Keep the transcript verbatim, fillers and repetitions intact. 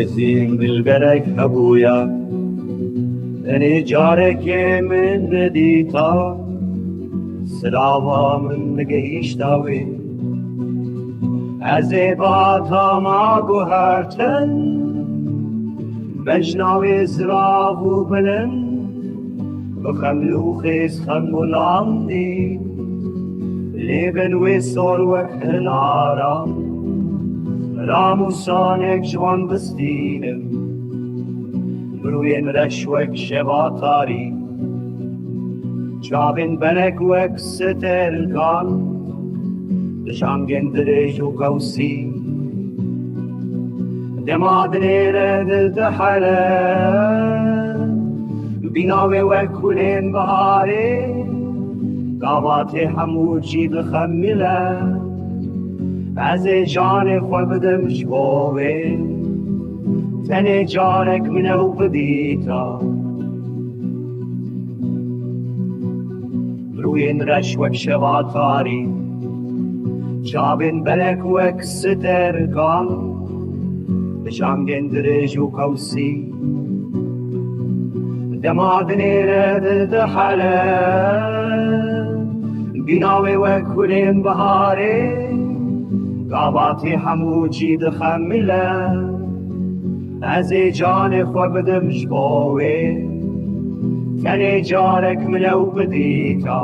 Zîn dilberek hebûya, tenê carekê min nedîta, silava min nigihîşta wê. Ez ê bata ma guhertin, mejna wê zirav û bilind, bi xemlûxê xemûlandî, lê bin wê sor wek hinara, ramûsanek ji wan bistînim. Rûyên reş wek şeva tarî, çavên belek wek sterkan, di şangên dirêj û qewsî. Dema dinêre di dihele, bîna wê wek gulên biharê, gavatê hemû cî dixemile. Ez ê canê xwe bidim ji bo wê, tenê carek min ew bidîta. Rûyên reş wek şeva tarî, çavên belek wek sterkan, bi şangên dirêj û qewsî. Dema dinêre di dihele, bîna wê wek gulên biharê, gavatê hemû cî dixemile. Ez ê canê xwe bidim ji bo wê, tenê carek min ew bidîta.